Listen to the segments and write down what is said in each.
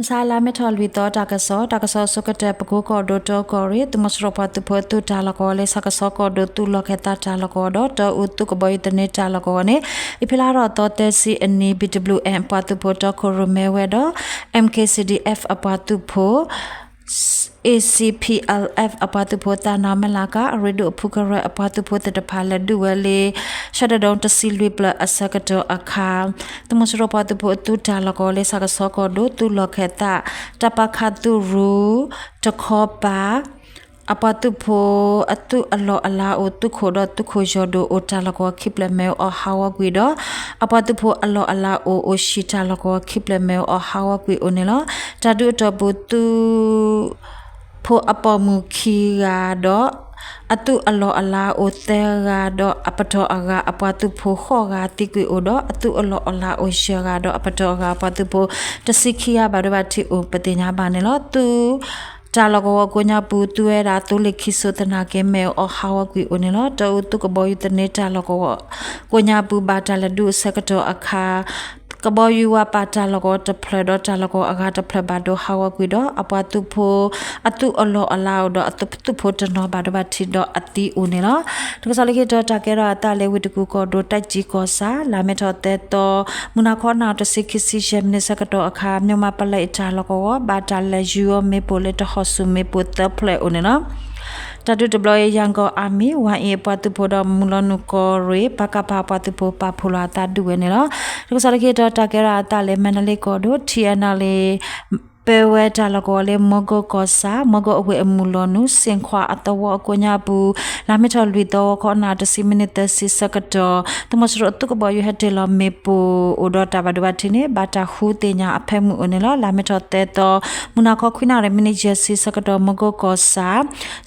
ဆါလါမ့ၤထီၣ်လွံၢ်သီတၢ်ကစီၣ်, တၢ်ကစီၣ်အဆိကတၢၢ် ပကိကီၢ်ဒိၣ်တၢအူကီၢ်ရ့ၣ် သုးမီၤစိရိၤပှၤသုးဖိအသုးတၢ်လီၢ်ကဝီၤလၢ ဆၣ်ကဆီကီၢ်ဒိၣ် သုးလီၢ်ခၢၣ်သးတၢ်လီၢ်ကဝီၤဒီး တၢအူသုးကဘီယူၤသန့တၢ်လီၢ်ကဝီၤန့ၣ် အ့ဖြ့လါထီၣ်သီသၢဆံအနံၤ ဘံၣ်တဘျုးအဲၣ် အပှၤသုးဖိတီခိၣ်ရိၣ်မဲဝဲဒီး M K C D F အပှၤသုးဖိ A C P L F အပှၤသုးဖိသးနါမဲၢ်လးကၤ အရ့ဒိၣ်အဖုကရၢအပှၤသုးဖိသ့ၣ်တဖၣ် လဲၤဒုးဝဲလၢ ရှၢတဒိၣ်တဆံလွံၢ်ပျၢၤအဆၢကတီၢ်အခါ သုးမီၤစိရိၤပှၤသုးဖိအသုးတၢ်လီၢ်ကဝီၤလၢ ဆၣ်ကဆီကီၢ်ဒိၣ် သုးလီၢ်ခၢၣ်သး တၢ်ပၣ်ခၣ်သုးရူ တခီပၤ အပှၤသုးဖိအသုးအလီၢ်အလၤအိၣ် သုးခိၣ်ဒီးသုးခိၣ်ယီၢ်ဒိၣ်အိၣ် တၢ်လီၢ်ကဝီၤခံဖျၢၣ်မ့ၣ်အူအီၣ်ဟးဂီၤကွံာ်ဒီး အပှၤသုးဖိအလီၢ်အလၤအိၣ် အိၣ်ဟံၣ်တၢ်လီၢ်ကဝီၤခံဖျၢၣ်မ့ၣ်အူအီၣ်ဟးဂီၤကွံာ်အိၣ်န့ၣ်လီၤ. တၢ်ဒုးအတီၢ်ပူၤ သုး ဖိအပိာ်မုၣ်ခံဂၤဒီး အသုးအလီၢ်အလၤအိၣ်သၢဂၤဒီး အပတီၢ်အဂၤအပှၤသုးဖိဃိးဂၤသံကွံာ်အိၣ်ဒီး အသုးအလီၢ်အလၤအိၣ်ယဲၢ်ဂၤဒီး အပတီၢ်အဂၤအပှၤသုးဖိ တဆံခံဂၤဘၣ်ဒိဘၣ်ထံးအိၣ်ပသ့ၣ်ညါဘၣ်န့ၣ်လီၤ. သုး တၢ်လီၢ်ကဝီၤကိးညါပူၤ သုဝဲဒၣ်သိလ့ၣ်ခံစိးသနာ်က့ မ့ၣ်အူအီၣ်ဟးဂီၤကွံာ်အိၣ်န့ၣ်လီၤ. တၢအူသုးကဘီယူၤသန့တၢ်လီၢ်ကဝီၤ ကိးညါပူၤ ဘၣ်တၢ်လဲၤဒုးအဆၢကတီၢ်အခါ ကဘီယူၤဝဲပာ်တၢ်လီၢ်ကဝီၤတဖျၢၣ်ဒီး တၢ်လီၢ်ကဝီၤအဂၤတဖျၢၣ်ဘၣ်ဒိဟးဂီၤကွံာ်ဒီး အပှၤသုးဖိ အသုးအလီၢ်အလၤအိၣ်ဒီး အသုးဖိတနီၤဘၣ်ဒိဘၣ်ထံးဒီးအသံအိၣ်န့ၣ်လီၤ. တၢ်ကစီၣ်လၢခံတီၤ တၢ်ကဲထီၣ်အသးလၢ ဝ့ၢ်တကူၣ်ကီၢ်ဒိၣ် တၢ်ကၠံၣ်ကီၢ်ဆၣ် လါမ့ၤထီၣ်သၢသီ မုၢ်နၤခီနၣ်ရံၣ်တဆံခံဆံယဲၢ်မံးနံးဆၢကတီၢ်အခါ မၠိၣ်မးပလဲအတၢ်လီၢ်ကဝီၤ ဘၣ်တၢ်လဲၤယူၤအီၤမ့ၣ်ပိၢ်လၢတဟီၣ်ဆူၣ်မ့ၣ်ပိၢ်သၢဖျၢၣ်အိၣ်န့ၣ်လီၤ. တၢ်ဒုးတဘျီအံၤ ယၣ်ကီၢ်အါမံၤ ဝါအံၤအပှၤသုးဖိဒီးမုၢ်လီၤနုာ်ကီၢ်ရ့ၣ် ပကဖအပှၤသုးဖိပာ်ဖှိၣ်လီၤအသးဒုးဝဲန့ၣ်လီၤ. တၢ်ကစီၣ်လၢခံတီၤ တၢ်ကဲထီၣ်အသးလၢ မါဒလ့ကီၢ်ဒိၣ် ထံအၣ်နၣ်လ့ၣ် ပၢဝဲတၢ်လီၢ်ကဝီၤလၢ မီကိကီၢ်ဆၣ် မီကိအဝ့ၢ်အမုၢ်လီၤနုာ် စ့ၣ်ခွးအသဝီအကိးညါပူၤ လါမ့ၤထီၣ်လွံၢ်သီ ဂီၤခီနၣ်ရံၣ်တဆံမံးနံးသၢဆံဆၢကတီၢ် သုးမီၤစိရိၤအသုးကဘီယူၤဟဲတ့ၢ်လီၤမ့ၣ်ပိၢ်အိၣ်ဒီးတၢ်ဘၣ်ဒိဘၣ်ထံးန့ၣ် ဘၣ်တၢ်ဃုသ့ၣ်ညါအဖၢမုၢ်အိၣ်န့ၣ်လီၤ. လါမ့ၤထီၣ်သၢသီ မုၢ်နၤခီခွံနၣ်ရံၣ်မံးနံးယဲၢ်ဆံဆၢကတီၢ် မီကိကီၢ်ဆၣ်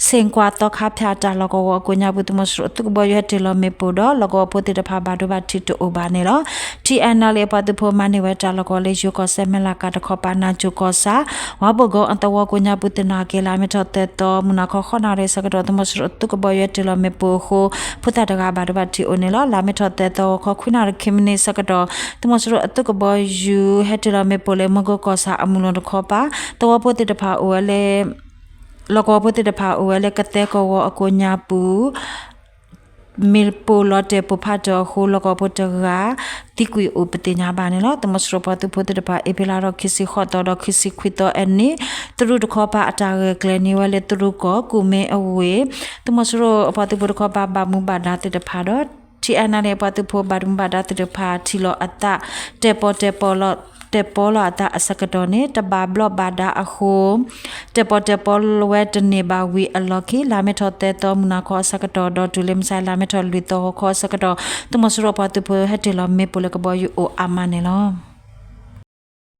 စ့ၣ်ခွးသီခါဖၠၣ်တၢ်လီၢ်ကဝီၤအကိးညါပူၤ သုးမီၤစိရိၤအသုးကဘီယူၤဟဲတ့ၢ်လီၤမ့ၣ်ပိၢ်ဒီး လီၢ်ကဝီၤဖိသ့ၣ်တဖၣ်ဘၣ်ဒိဘၣ်ထံးတအိၣ်ဘၣ်န့ၣ်လီၤ. ထံအၣ်နၣ်လ့ၣ်အပှၤသုးဖိမၤန့ၢ်ဝဲတၢ်လီၢ်ကဝီၤလၢယိၤကီၢ်စဲၣ် မဲၢ်လးကၤတခီပၤ နၢ်ကၠိၣ်ကီၢ်ဆၣ် ဝါဘိၣ်ကီအသဝီကိးညါပူၤသနာ်က့ လါမ့ၤထီၣ်သၢသီ မုၢ်နၤခီဃိးနၣ်ရံၣ်ဆၢကတီၢ် သုးမီၤစိရိၤအသုးကဘီယူၤဟဲတ့ၢ်လီၤမ့ၣ်ပိၢ်အဃိ ဖိသၣ်တဂၤဘၣ်ဒိဘၣ်ထံးအိၣ်န့ၣ်လီၤ. လါမ့ၤထီၣ်သၢသီ ဂီၤခီခွံနၣ်ရံၣ်ခံမံးနံးဆၢကတီၢ် သုးမီၤစိရိၤအသုးကဘီယူၤဟဲတ့ၢ်လီၤမ့ၣ်ပိၢ်လၢ မီကိကီၢ်ဆၣ်အမုၢ်လီၤတခီပၤ သဝီဖိသ့ၣ်တဖၣ်အိၣ်ဝဲလၢ လီၢ်ကဝီၤဖိသ့ၣ်တဖၣ်အိၣ်ဝဲလၢကသဲကဝီၤအကိးညါပူၤ မ့ၣ်ပိၢ်လီၤတဲာ်ပိၢ်ဖးထီၣ်အဃိ လီၢ်ကဝီၤဖိတဂၤ သံကွံာ်အိၣ်ပသ့ၣ်ညါဘၣ်န့ၣ်လီၤ. သုးမီၤစိရိၤပှၤသုးဖိသ့ၣ်တဖၣ် အ့ဖြ့လါထီၣ်ခံဆံဃိးသီဒီးခံဆံခွံသီအနံၤ တရူးတခီပၤအတၢ်ဂဲၤကျဲၤန့ၢ်ဝဲလၢတရူးကီၢ် ကူၣ်မ့အဝ့ၢ် သုးမီၤစိရိၤအပှၤသုးဖိတခီပၤဘၣ်မူဘၣ်ဒါသ့ၣ်တဖၣ်ဒီး ထံအၣ်နၣ်လ့ၣ်အပှၤသုးဖိဘၣ်မူဘၣ်ဒါသ့ၣ်တဖၣ်ထံၣ်လီၤအသး တဲပီတဲပီလီၤ တဲပီလီၤအသးအဆၢကတီၢ်န့ၣ် တဘၣ်ဘျီးဘၣ်ဒါအဃိ တဲပီတဲပီလီၤဝဲတန့ၢ်ဘၣ်ဝံၤအလီၢ်ခံ လါမ့ၤထီၣ်သၢသီ မုၢ်နၤခီအဆၢကတီၢ်ဒီးတုၤလၢမုၢ်ဆါ လါမ့ၤထီၣ်လွံၢ်သီ ဂီၤခီအဆၢကတီၢ် သုးမီၤစိရိၤအပှၤသုးဖိဟဲတ့ၢ်လီၤမ့ၣ်ပိၢ်လၢကဘီယူၤအိၣ်အါမးန့ၣ်လီၤ.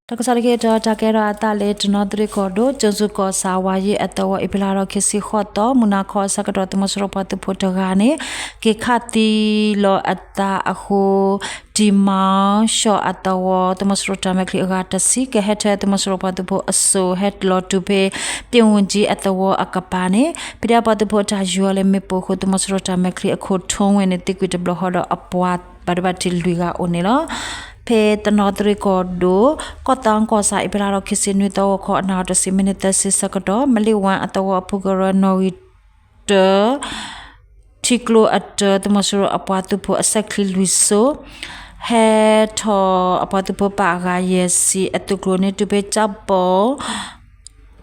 တၢ်ကစီၣ်လၢခံတီၤ တၢ်ကဲထီၣ်အသးလၢတနီသရံၣ်ကီၢ်ဒိၣ် ကၠိၣ်စူၣ်ကီၢ်ဆၣ် ဝါယ့အသဝီ အ့ဖြ့လါထီၣ်ခံဆံဃိးသီ မုၢ်နၤခီအဆၢကတီၢ် သုးမီၤစိရိၤပှၤသုးဖိတဂၤန့ၣ် က့ၤခးသံလီၤအသးအဃိ တံၢ်မီၣ်ၡီၣ်အသဝီ သုးမီၤစိရိၤတၢ်မဲာ်ချံအဂၤတဆံ ကဟဲထၢသုးမီၤစိရိၤပှၤသုးဖိအစိၣ် ဟဲလီၤတုၤဖဲ ပ့ၣ်ဝူၣ်ကၠံအသဝီအကပၤန့ၣ် ဖံးဒဲးပှၤသုးဖိအတၢ်ယူၤအီၤလၢမ့ၣ်ပိၢ်အဃိ သုးမီၤစိရိၤတၢ်မဲာ်ချံအခိၣ်ထိဝ့ၢ်န့ၣ် သံကွံာ်တဘျီဃီဒီးအပှၤ ဘၣ်ဒိဘၣ်ထံးလွံၢ်ဂၤအိၣ်န့ၣ်လီၤ. ဖဲတနီသရံၣ်ကီၢ်ဒိၣ် ကီၢ်သီကီၢ်ဆၣ် အ့ဖြ့လါထီၣ်ခံဆံနွံသီ ဂီၤခီအနၣ်ရံၣ်တဆံမံးနံးသၢဆံဆၢကတီၢ် မလ့ၣ်ဝါအသဝီအဖုကရၢ နီၣ်ဂံၢ်တၢ ထံကျိအတၢ သုးမီၤစိရိၤအပှၤသုးဖိအစဲးချံလွံၢ်စိ ဟဲထီၣ်အပှၤသုးဖိပာ်အဂၤယဲၢ်ဆံအသုးကျိၤန့ၣ် တုၤဖဲကၠီပိၢ်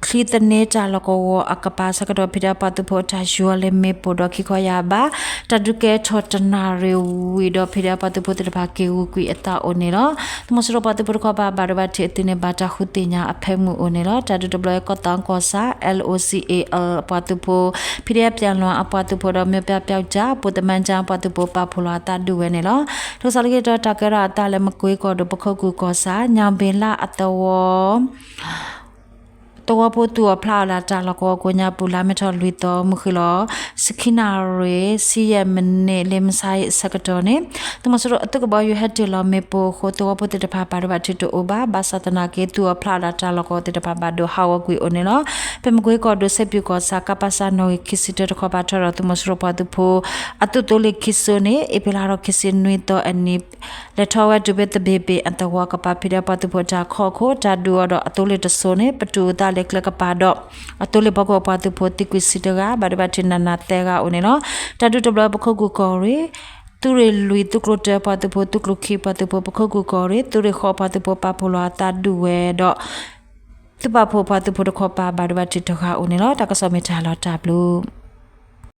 ချံသန့တၢ်လီၢ်ကဝီၤအကပၤဆၢကတီၢ် ဖံးဒဲးပှၤသုးဖိအတၢ်ယူၤအီၤလၢမ့ၣ်ပိၢ်ဒီးခံခီယၢ်ဘး တၢ်ဒုးကဲထီၣ်တနၣ်ရံၣ်ဝံၤဒီး ဖံးဒဲးပှၤသုးဖိသ့ၣ်တဖၣ်က့ၤဂုာ်ကွံာ်အသးအိၣ်န့ၣ်လီၤ. သုးမီၤစိရိၤပှၤသုးဖိတခီပၤဘၣ်ဒိဘၣ်ထံးအသံန့ၣ် ဘၣ်တၢ်ဃုသ့ၣ်ညါအဖၢမုၢ်အိၣ်န့ၣ်လီၤ. တၢ်ဒုးတဘျီအံၤ ကီၢ်သီကီၢ်ဆၣ် လီၣ်စံၣ်အ့ၣ်အၣ် အပှၤသုးဖိ ဖံးဒဲးပၠၣ်လွၣ်အပှၤသုးဖိဒီး မၠိၣ်ပၠၣ်ပၠၣ်ကၠၣ် ပိၢ်သမၢကၠၣ်အပှၤသုးဖိပာ်ဖှိၣ်လီၤအသးဒုးဝဲန့ၣ်လီၤ. တၢ်ကစီၣ်လၢခံတီၤ တၢ်ကဲထီၣ်အသးလၢမကွ့ကီၢ်ဒိၣ် ပခိၣ်ကူၢ်ကီၢ်ဆၣ် ညၣ်ဘ့လၣ်အသဝီ သ သဝီဖိသူၣ်အီၤဖျးအီၤလၢတၢ်လီၢ်ကဝီၤကိးညါပူၤ လါမ့ၤထီၣ်လွံၢ်သီ မုၢ်ဃ့ၢ်လီၤ ဆံခံနၣ်ရံၣ် ဆံယဲၢ်မံးနံး လၢမုၢ်ဆါအံၤအဆၢကတီၢ်န့ၣ် သုးမီၤစိရိၤအသုးကဘီယူၤဟဲတ့ၢ်လီၤမ့ၣ်ပိၢ်အဃိ သဝီဖိသ့ၣ်တဖၣ်ဘၣ်ဒိဘၣ်ထံးတအိၣ်ဘၣ်. ဘၣ်ဆၣ်သနာ်က့ သူၣ်အီၤဖျးအီၤလၢတၢ်လီၢ်ကဝီၤသ့ၣ်တဖၣ်ဘၣ်ဒိဟးဂီၤကွံာ်အိၣ်န့ၣ်လီၤ. ဖဲမကွ့ကီၢ်ဒိၣ် စဲးပၠူၣ်ကီၢ်ဆၣ် ကပစ နီၣ်ဂံၢ်ခံဆံတၢတခီ ဘၣ်ထီၣ်ဒီးသုးမီၤစိရိၤပှၤသုးဖိ အသုးသိလ့ၣ်ခံစိၤန့ၣ် အ့ဖြ့လါထီၣ်ခံဆံနွံသီအနံၤ လဲၤထီၣ်ဝဲတုၤဖဲသဘ့ၣ်ဘ့ၣ်အသဝီ ကပၤဖံးဒီးပှၤသုးဖိတၢ်ခီၣ်ခိၣ် တၢ်ဒုးအီၤဒီးအသိလ့ၣ်တစိၤန့ၣ် ပတုာ်အသးလၢကျဲကပၤဒီး အသိလ့ၣ်ဖီခိၣ်အပှၤသုးဖိသံကွံာ်ဆံတဂၤ ဘၣ်ဒိဘၣ်ထံးနးနးသၢဂၤအိၣ်န့ၣ်လီၤ. တၢ်ဒုးတဘျီ ပခိၣ်ကူၢ်ကီၢ်ရ့ၣ် သုးရ့ၣ်လွံၢ် သုးကျိၤတၢပှၤသုးဖိ သုးကျိၤခံပှၤသုးဖိ ပခိၣ်ကူၢ်ကီၢ်ရ့ၣ် သုးရ့ၣ်ဃီပှၤသုးဖိ ပာ်ဖှိၣ်လီၤအသးဒုးဝဲဒီး သုးပာ်ဖှိၣ်ပှၤသုးဖိတခီပၤ ဘၣ်ဒိဘၣ်ထံးတဂၤအိၣ်န့ၣ်လီၤ. တၢ်ကစီၣ်မ့ၢ်တၢ်လီၤတၢ်ဘျုး